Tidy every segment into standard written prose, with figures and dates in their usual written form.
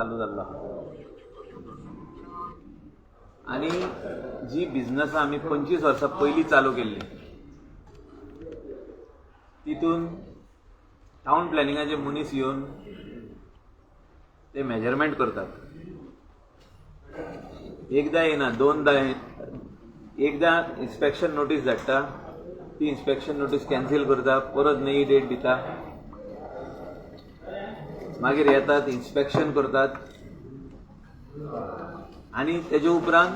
चालू जाल्लो आहा. आनी जी बिझनसां आमी 25 वर्सां पयलीं चालू केल्ली, तितून टावन प्लॅनिंगाचे मनीस येवन ते मेजरमेंट करतात. एकदां येना, दोनदां. एकदां इन्स्पेक्शन नोटीस धाडटा, ती इन्स्पेक्शन नोटीस कॅन्सील करता, परत नवी डेट दिता. मागीर येतात, इन्स्पेक्शन करतात आनी तेजे उपरांत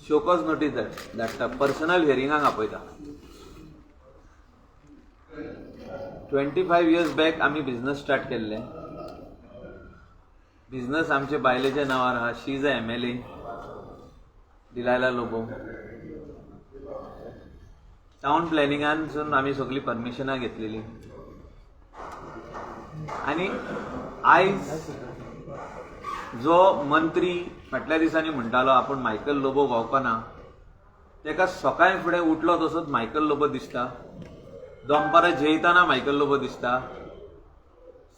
शोकॉज नोटीस धाडटा, पर्सनल हियरिंगाक आपयता. 25 इयर्स बॅक आमी बिझनस स्टार्ट केल्ले. बिझनस आमचे बायलेच्या नांवार आहा. She is a MLA, Delilah Lobo. Town प्लॅनिंगानसून आमी सगळीं परमिशनां घेतलेली आनी आयज जो मंत्री फाटल्या दिसांनी म्हणटालो आपूण मायकल लोबो वळखना, तेका सकाळी फुडें उठलो तसोच मायकल लोबो दिसता, दनपारां जेयताना मायकल लोबो दिसता,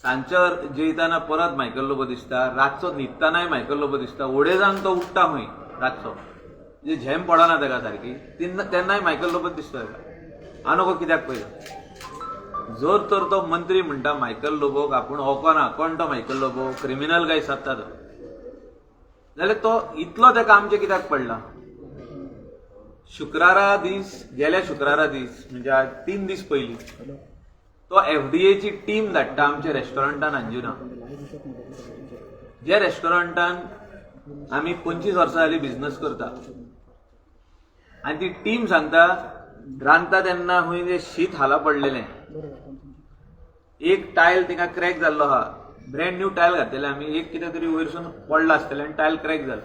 सांजच्या जेयताना परत मायकल लोबो दिसता, रातचो न्हिदतानाय मायकल लोबो दिसता. अडेजांक तो उठ्ठा खंय रातचो, म्हणजे झेम पडना ताका सारकी, तेन्नाय मायकल लोबो दिसता ताका. हांव नको कित्याक पळयता. जर तर तो मंत्री म्हणटा मायकल लोबोक आपूण वळखना, कोण तो मायकल लोबो, क्रिमिनल काय सादता तो, जाल्यार तो इतलो ताका आमचें कित्याक पडला? शुक्रारा दीस, गेल्या शुक्रारा दीस, म्हणजे आज 3 दीस पयलीं, तो एफडीएची टीम धाडटा आमच्या रेस्टॉरंटान अंजुना, जे रेस्टॉरंटान आमी 25 वर्सां जाली बिझनस करता. आनी ती टीम सांगता, रांदता तेन्ना खंय ते शीत हाला पडलेलें, एक टायल तिका क्रॅक जाल्लो आहा. ब्रँड न्यू टायल घातलेले आमी. एक कितें तरी वयरसून पडला आसतलें आनी टायल क्रॅक जालो.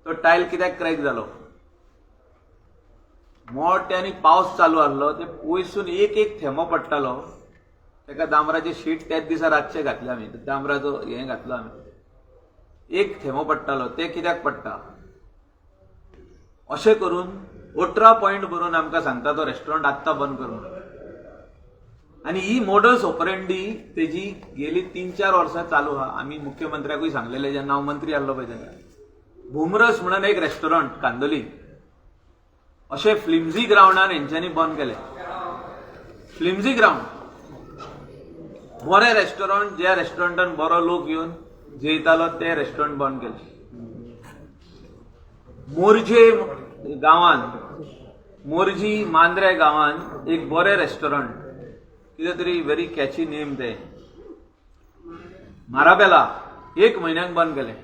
तो टायल कित्याक क्रॅक जालो? मोठ्यांनी पावस चालू आहलो, ते वयरसून एक एक थेंबो पडटालो. ताका डांबराचे शीट त्याच दिसा रातचे घातले आमी, डांबराचो हें घातलो आमी. एक थेंबो पडटालो, ते कित्याक पडटा? अशें करून 18 पॉयंट बरोवन आमकां सांगता तो रेस्टॉरंट आत्तां बंद कर म्हणून. आनी ही मोडस ऑपरेंडी तेजी गेली 3-4 वर्सां चालू आहा. आमी मुख्यमंत्र्याकूय सांगलेले जेन्ना हांव मंत्री आहलो पळय तेन्ना. बुमरस म्हणून एक रेस्टॉरंट कांदोली, अशें फ्लिमझी ग्रावंडान हेंच्यांनी बंद केलें. फ्लिमझी ग्रावंड, बरें रेस्टॉरंट, ज्या रेस्टॉरंटान बरो लोक येवन जेयतालो, ते रेस्टॉरंट बंद केलें. मोरजे गांवान, मोरजी मांद्रे गांवान एक बरें रेस्टॉरंट, कितें तरी व्हेरी कॅची नेम तें, माराबेला, एक म्हयन्याक बंद केलें.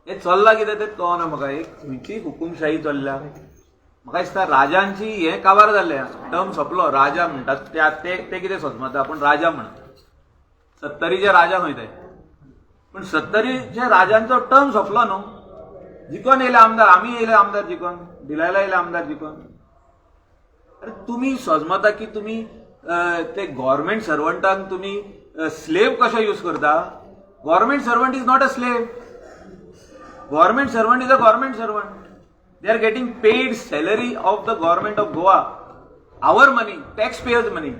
हें चल्लां कितें तें कळना म्हाका. एक खंयची हुकुमशाही चल्ल्या? म्हाका दिसता राजांची हें काबार जाल्लें, टर्म सोंपलो. राजा म्हणटात ते ते ते कितें सोदमता पूण राजा म्हण सत्तरीचे राजा खंय ते. पूण सत्तरीचे राजांचो टर्म सोंपलो न्हू. जिकोन येयले आमदार, आमी येयले आमदार जिकोन, डिलायला येयले आमदार जिकोन. अरे, तुमी सजमता की तुमी ते गव्हर्मेंट सर्वंटांक तुमी स्लेव कशे यूज करता? Government servant is not a slave. Government servant is a government servant. They are getting paid salary of the government of Goa, our money, tax payers' money,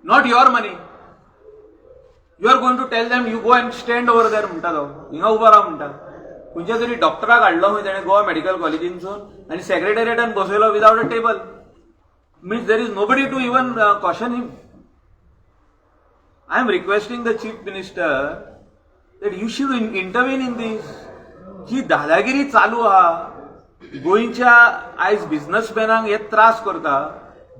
not your money. You are going to tell them, "You go and stand over there" म्हणटा तो, हिंगा उबो राव म्हणटा. खंयच्या तरी डॉक्टराक हाडलो खंय तेणें गोवा मेडिकल कॉलेजीनसून आनी सेक्रेटेरिएटान बसयलो without a table. Means there is nobody to even caution him. I am requesting the Chief Minister that you should intervene in this. जी दादागिरी चालू आहा, गोंयच्या आयज बिझनसमॅनांक हे त्रास करता.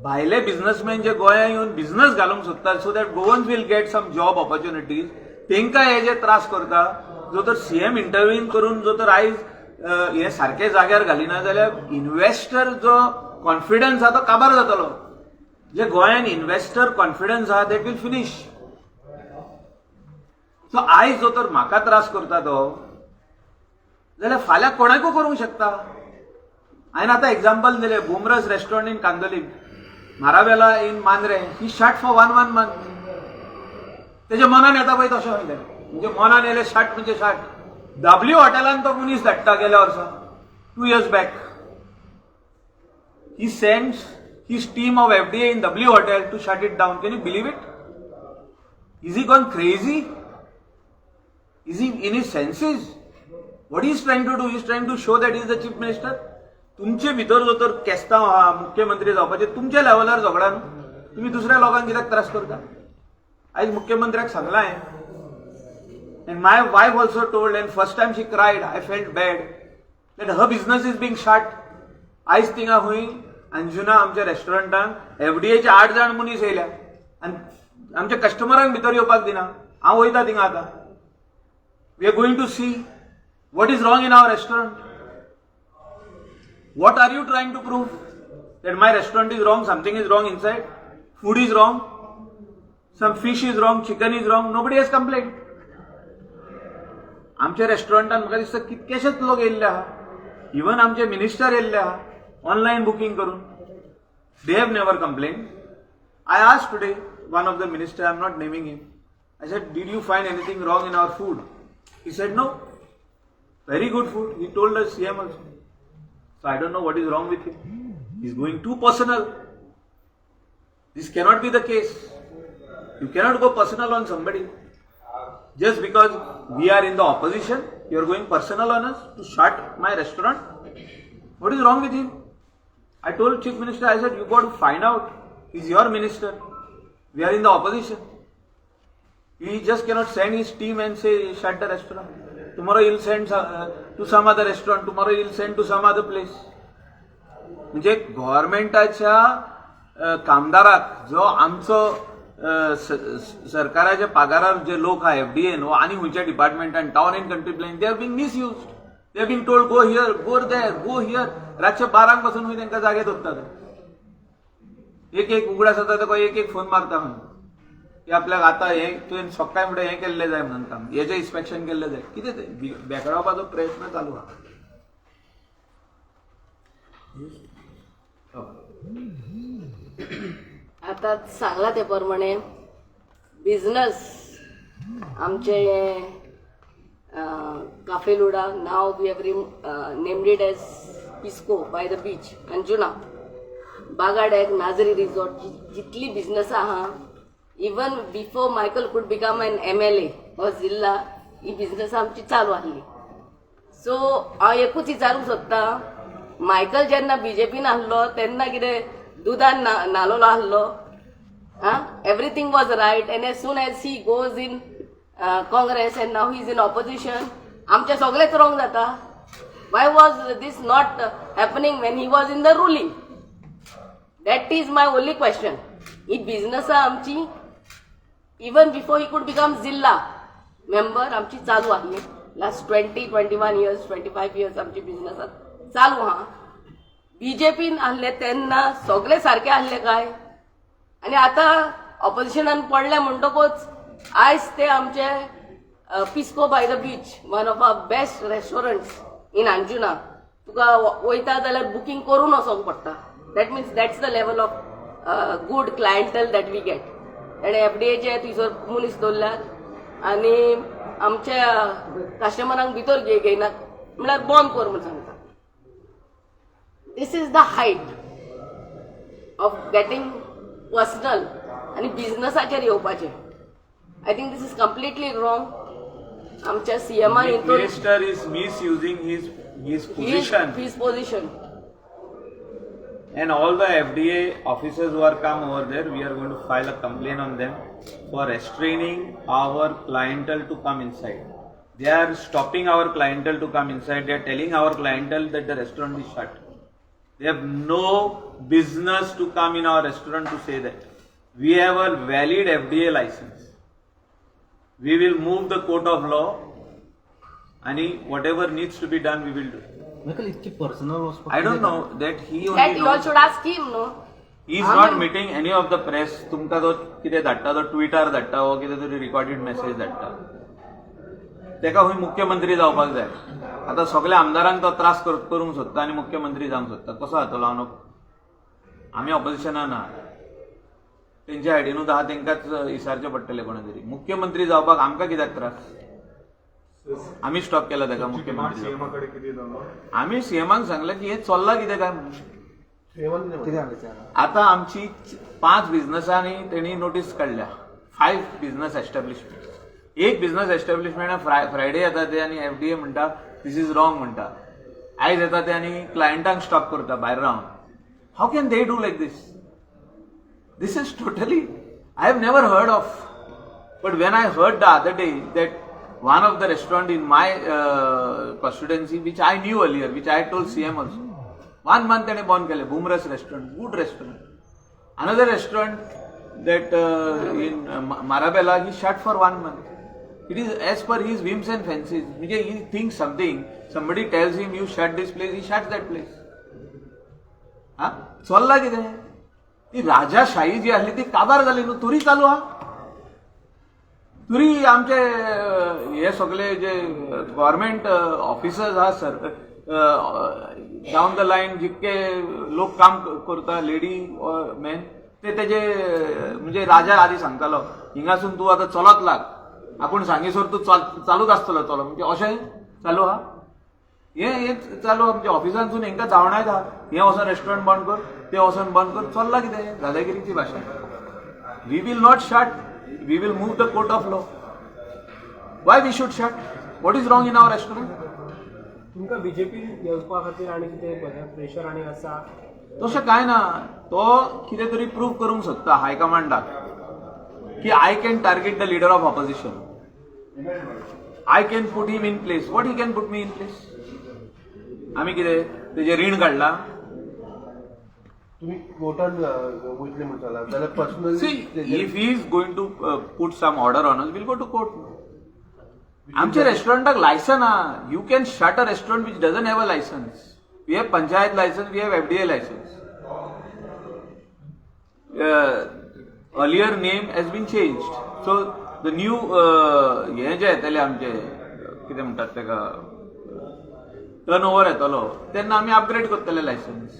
भायले बिझनसमॅन जे गोंयांत येवन बिझनस घालूंक सोदतात, so that Goans will get some job opportunities, तांकां हे जे त्रास करता. जो तर सीएम इंटरव्हीन करून जो तर आयज हे सारके जाग्यार घालिना जाल्यार इन्व्हेस्टर जो कॉन्फिडन्स आहा तो काबार जातलो. जे गोंयान इन्व्हेस्टर कॉन्फिडन्स आहा, that will finish. सो आयज जो तर म्हाका त्रास करता तो, जाल्यार फाल्यां कोणाकूय करूंक शकता. हांवें आतां एग्जाम्पल दिलें, बुमरस restaurant in Candolim, Marabella in Mandrem, he shut for one one month. तेच्या मनान येता पळय तशें वयलें, म्हणजे मनान येयलें शट म्हणजे शट. डब्ल्यू हॉटेलान तो मनीस धाडटा गेल्या वर्सा, 2 years back, he sends his team of FDA in W Hotel to shut it down. Can you believe it? Is he gone crazy? Is he in his senses? What is trying to do? Is trying to show that is the chief minister. तुमचे भितर जो तर केस्तांव आहा मुख्यमंत्री जावपाचे, तुमच्या लेवलार झगडा न्हू. तुमी दुसऱ्या लोकांक कित्याक त्रास करता? आयज मुख्यमंत्र्याक सांगलां हांवें. And my wife also told, and first time she cried, I felt bad that her business is being shut. आयज थिंगा खंय अंजुना आमच्या रेस्टॉरंटान एफडीएचे आठ जाण मनीस येयल्या आनी आमच्या कस्टमरांक भितर येवपाक दिना. हांव वयता थिंगा आतां. We are going to see what is wrong in our restaurant. What are you trying to prove? That my restaurant is wrong, something is wrong inside, food is wrong, some fish is wrong, chicken is wrong. Nobody has complained. आमच्या रेस्टॉरंटान म्हाका दिसता कितकेशेच लोक येयल्ले आहा. Even आमचे minister येयल्ले आहा online booking करून. They have never complain. I asked today one of the minister, I am not naming him, I said, "Did you find anything wrong in our food?" He said, "No, very good food." He told us, CM also. So I don't know what is wrong with him. He's going too personal. This cannot be the case. You cannot go personal on somebody. Just because we are in the opposition, you are going personal on us to shut my restaurant. What is wrong with him? I told Chief Minister, I said, "You got to find out. He's your minister. We are in the opposition. He just cannot send his team and say, 'Shut the restaurant.' Tomorrow he'll send to some other restaurant. Tomorrow he'll send to some other place." म्हणजे गव्हर्मेंटाच्या कामदाराक जो आमचो सरकाराच्या पगारार जे लोक आहा, FDA न्हू आनी खंयच्या डिपार्टमेंटान, town and country plan, they are being misused. They are being told, "Go here, go there, go here." रातच्या 12क पासून खंय तांकां जागे दवरतात. एक एक उगडास जाता ताका एक एक फोन मारता खंय की आपल्याक आतां हें तुवें सकाळी फुडें हें केल्लें जाय म्हणून, काम हेजें इन्स्पेक्शन केल्लें जाय. कितें तें बेगडावपाचो प्रयत्न चालू आहा. हो. आता सांगला ते प्रमाणे बिझनस आमचे Cafe Luda, now we have named it as Pisco by the Beach, Anjuna, Baga deck, Nazri resort, जितली बिझनस आहा, even before Michael could become an MLA or जिल्हा, ही बिझनस आमची चालू आहली. सो हांव एकूच विचारूंक सोदता, मायकल जेन्ना बीजेपीन आहलो तेन्ना कितें दुदान न्हालोलो आहलो? Everything was right, and as soon as he goes in Congress and now he is in opposition, आमचे सगळेच रॉंग जाता. Why was this not happening when he was in the ruling? That is my only question. ही बिझनसां आमची even before he could become जिल्हा member आमची चालू आहली. Last 20, 21 years, 25 years आमची business चालू आहा. बीजेपीन आहले तेन्ना सगळे सारके आहले काय आनी आतां ऑपोजिशनान पडले म्हणटकूच आयज ते आमचे Pisco by the Beach, one of our best restaurants in Anjuna, तुका वयता जाल्यार बुकींग करून वचोंक पडटा. That means that's the level of good clientele that we get. आनी एफडीएचे थंयसर मनीस दवरल्यात आनी आमच्या कस्टमरांक भितर घेयनात, म्हणल्यार बंद कर म्हूण सांगता. This is the height of getting personal आनी बिझनसाचेर येवपाचें. I think this is completely wrong. आमच्या सीएमान हितून Minister is misusing his position. His position. And all the FDA officers who are come over there, we are going to file a complaint on them for restraining our clientele to come inside. They are stopping our clientele to come inside. They are telling our clientele that the restaurant is shut. They have no business to come in our restaurant to say that. We have a valid FDA license. We will move the court of law and whatever needs to be done, we will do. Michael, इतके personal वचपाक I don't know that he only that you all knows. Should ask him, no? He is not meeting any of the press. तुमकां तो कितें धाडटा, तो Twitter धाडटा वो कितें तरी रिकॉर्डेड मेसेज धाडटा. तेका खंय मुख्यमंत्री जावपाक जाय. आतां सगल्या आमदारांक तो त्रास करूंक सोदता आनी मुख्यमंत्री जावंक सोदता. कसो जातलो? हांव नको. आमी ऑपोजिशनान आहा. तेंच्या सायडीनूच आहा, तेंकांच इसारचें पडटलें कोणा तरी. मुख्यमंत्री जावपाक आमकां कित्याक त्रास? आमी स्टॉप केला तेका मुख्यमंत्री जावपाक. सीएमा कडेन कितें जालो? आमी सीएमाक सांगलें की हें चल्लां कितें काय म्हणून. कितें सांगलें? आता आमची पांच बिझनसांनी तेणी नोटीस काडल्या. 5 business establishment. एक बिझनस एस्टॅब्लिशमेंट फ्रायडे येता ते आनी एफडीए म्हणटा this is wrong म्हणटा. आयज येता ते आनी क्लायंटांक स्टॉप करता भायर रावन. How can they do like this? This is totally, I have never heard of. But when I heard the other day that one of the restaurant in my constituency, which I knew earlier, which I told CM also, 1 month तेणे बंद केलें, Bumras restaurant, good restaurant. Another restaurant that in Marabella, he shut for 1 month. It is as per his whims and fancies. म्हणजे he thinks something, somebody tells him you shut this place, he shuts that place. हा चल्ला कितें? ती राजाशाही जी आसली ती काबार जाली न्हू, तरी चालू आहा. तरी आमचे हे सगळे जे गव्हर्मेंट ऑफिसर्स आहा सर, डावन the line जितके लोक काम करता, लेडी मॅन, ते तेजे म्हणजे राजा आदी सांगतालो हिंगासून तूं आतां चलत लाग, आपूण सांगीसर तूं चालूच आसतलो चलो. म्हणजे अशें चालू आहा, हे चालू आहा. म्हणजे ऑफिसांतसून हेंकां धांवणायता, हें वचोन रेस्टॉरंट बंद कर, तें वचोन बंद कर. चल्ला कितें दादागिरीची भाशा. We will not shut, we will move the court of law. Why we should shut? What is wrong in our restaurant? तुमकां बीजेपी येवपा खातीर आनी कितें प्रेशर आनी आसा? तशें कांय ना. तो कितें तरी प्रूव करूंक सोदता हायकमांडाक की I can target the leader of opposition, I can put him in place. What he can put me in place? आमी कितें तेजें रीण काडलां? तुम्ही कोर्टान वयतले म्हणटाला जाल्यार personally? See, if he is going to put some order on us, we'll go to court. आमच्या रेस्टॉरंटाक license आहा. You can shut a restaurant which doesn't have a license. We have panchayat license, we have FDA license. Earlier name has been changed, so the new हें जें येतलें आमचें कितें म्हणटात तेका turn over येतलो तेन्ना आमी अपग्रेड करतले licence.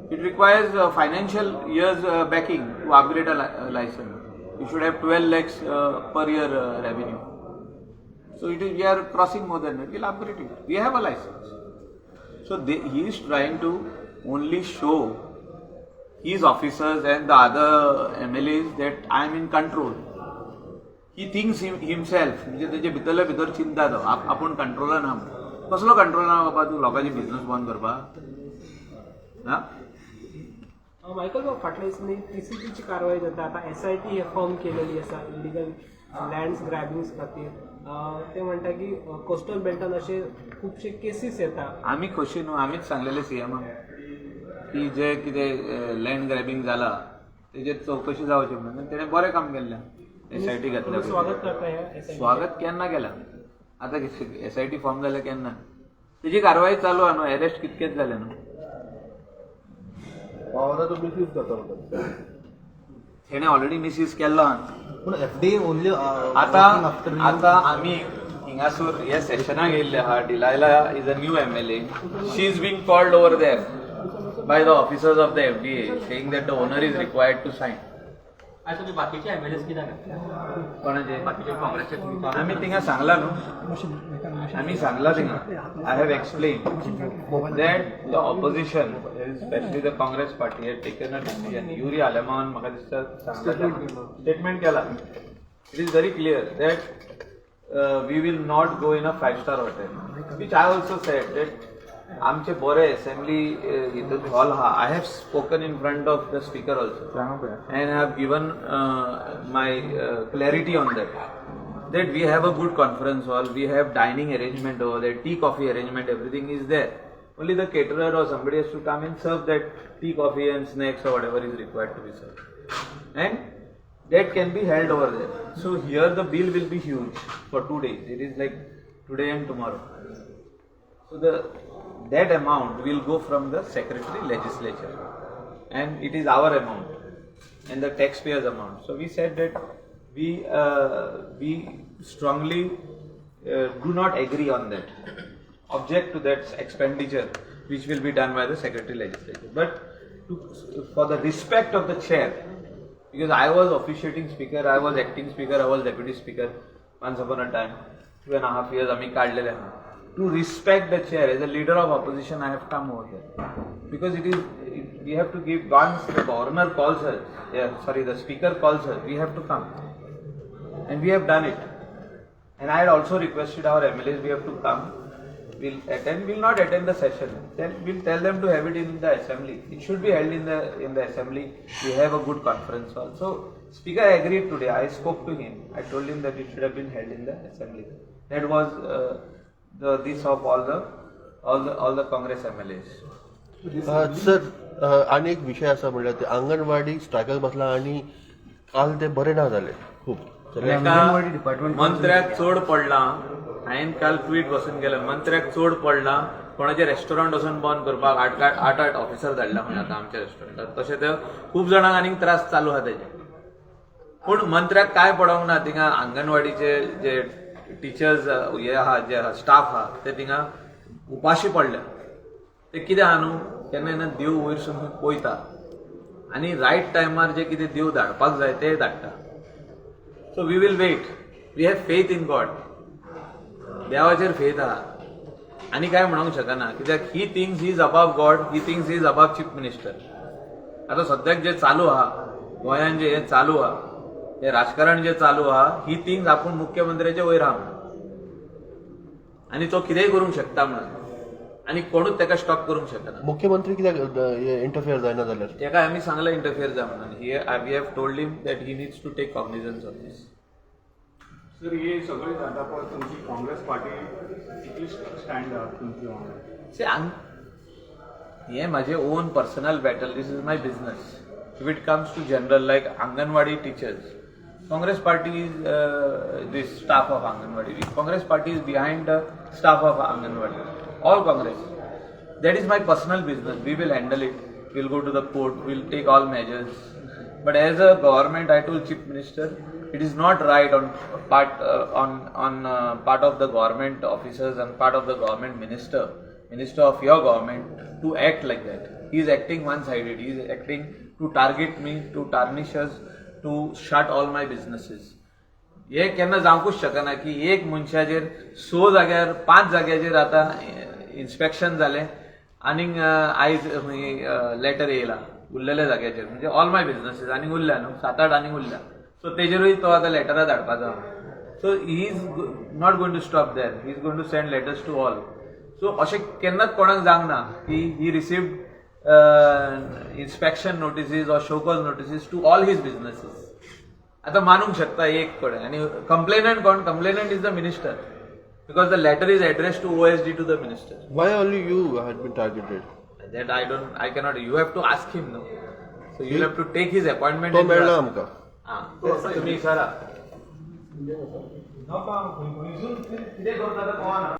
It requires financial years backing to upgrade a license. You should have 12 lakhs per year revenue. So it is, we are crossing more than that. We'll upgrade it. We have a license. So he is trying to only show his officers and the other MLAs that I am in control. He thinks himself, म्हणजे तेजे भितरले भितर चिंता तो आपूण कंट्रोलान आहा. कसलो कंट्रोलान आहा बाबा तूं लोकांचे बिझनस बंद करपाक? हा. मायकल बाब, फाटल्या दिसांनी पीसीबीची कारवाय जाता, आतां एसआयटी हे फॉर्म केलेली आसा इलिगल लँड्स ग्रॅबिंग्स खातीर. ते म्हणटा की कोस्टल बेल्टान अशे खुबशे केसीस येता. आमी खोशी न्हू, आमीच सांगलेले सीएमाक की जे कितें लँड ग्रॅबिंग जाला तेजेर चवकशी जावची म्हणून. तेणें बरें काम केल्लें, एसआयटी घातल्या. तुम्ही स्वागत करता ह्या एसआयटी? स्वागत केन्ना केलां? आतां एसआयटी फॉर्म जाल्या केन्ना? तेजी कारवाई चालू आहा न्हू, एरेस्ट कितकेच जाले न्हू. पावराचो मिसयूज जाता म्हणटात. तेणें ऑलरेडी मिसयूज केल्लो आहा. पूण एफडीए ओनली आता आता आमी हिंगासूर ह्या सेशनाक येयल्ले आहा. Delilah is a new MLA. She is being called over there by the officers of the FDA, saying that the owner is required to sign. आनी तुमी बाकीचे एमएलएस कित्याक? कोणाचे? बाकीचे काँग्रेसचे तुमी. आमी थिंगा सांगला न्हू, आमी सांगला थिंगा. I have explain that the opposition, specially the Congress party, had taken a decision. Yuri आलेमान म्हाका दिसता स्टेटमेंट केला. It is very clear that we will not go in a 5 star hotel, which I also said that आमचे बरे assembly हितून hall आहा. I have spoken in front of the speaker also and have given my clarity on that, that we have a good conference hall, we have dining arrangement over there, tea, coffee arrangement, everything is there. Only the caterer or somebody has to come and serve that tea, coffee and snacks or whatever is required to be served. And that can be held over there. So here the bill will be huge for 2 days. It is like today and tomorrow. So the that amount will go from the secretary legislature, and it is our amount and the taxpayers' amount. So we said that we strongly do not agree on that, object to that expenditure which will be done by the secretary legislature. But for the respect of the chair, because I was officiating speaker, I was acting speaker, I was deputy speaker once upon a time, 2.5 years आम्ही काढलेले आहा. To respect the chair as a leader of opposition, I have come over here because it is it, We have to give once the governor calls us, sorry, the speaker calls us, we have to come, and we have done it. And I had also requested our MLAs, we have to come. We'll attend, we'll not attend the session. Then we'll tell them to have it in the assembly. It should be held in the assembly. We have a good conference hall. So speaker agreed today. I spoke to him. I told him that it should have been held in the assembly. That was the this of all the Congress MLAs. Sir, आनी एक विशय आसा, म्हणल्यार ते अंगणवाडी स्ट्रायकाक बसला आनी काल ते बरे ना जाले खूब. एका मंत्र्याक चड पडला. हांवें काल ट्वीट बसून केलं, मंत्र्याक चड पडला कोणाचे रेस्टॉरंट वचून बंद करपाक आठ आठ आठ ऑफिसर धाडला खंय आतां आमच्या रेस्टॉरंटात. तशें ते खूब जाणांक आनीक त्रास चालू आहा तेजे. पूण मंत्र्याक काय पडोंक ना. थिंगा अंगणवाडीचे जे टिचर्स हे आहा, जे स्टाफ आहा, ते थिंगा उपाशी पडल्या. ते कितें आहा न्हू, केन्ना केन्ना देव वयर सून पळयता आनी रायट टायमार जे कितें देव धाडपाक जाय ते धाडटा. So we will wait. We have faith in God. देवाचेर फेथ आहा आनी काय म्हणूंक शकना, कित्याक he thinks he is above God, he thinks he is above chief minister. आतां सद्याक जे चालू आहा गोंयान, जे हे चालू आहा, हे राजकारण जे चालू आहा, ही थिंक्स आपूण मुख्यमंत्र्याचे वयर आहा म्हणून आनी तो कितेंय करूंक शकता म्हणून आनी कोणूच ताका स्टॉप करूंक शकना. मुख्यमंत्री कित्याक इंटरफियर जायना जाल्यार? ताका आमी सांगलां इंटरफियर जा म्हणून. He we have told him that he needs to take cognizance of this. Sir, हे सगळें जाता पळय, तुमची काँग्रेस पार्टी कितली स्टँड आहा तुमची वांगडा? See, हे माझे own personal battle. This is my business. If it comes to general, like Anganwadi teachers, Congress party is this staff of Anganwadi, Congress party is behind the staff of Anganwadi, all Congress. That is my personal business. We will handle it. We'll go to the court, we'll take all measures. But as a government, I told chief minister, it is not right on part of the government officers and part of the government minister of your government to act like that. He is acting one sided. He is acting to target me, to tarnish us, to shut all my businesses. हे केन्ना जावंकूच शकना की एक मनशाचेर स जाग्यार, पांच जाग्याचेर आतां इन्स्पेक्शन जालें आनीक आयज लेटर येयला उरलेल्या जाग्याचेर. म्हणजे ऑल my businesses आनीक उरल्या न्हू, सात आठ आनीक उरल्या. सो तेजेरूय तो आतां लेटरां धाडपाचो. So he is not going to stop there. He is going to send letters to all. So अशें केन्नाच कोणाक जावंक ना की he received inspection notices or show cause notices to all his businesses. आतां मानूंक शकता एक कडेन. आनी कंप्लेनंट कोण? Complainant is the minister, because the letter is address to OSD, to the minister. Why only you had been targeted? That I don't, I cannot. You have to ask him, no? So you have to take his appointment. तो मेळ्ळा आमकां. आं, तुमी विचारा. कितें करता कळना.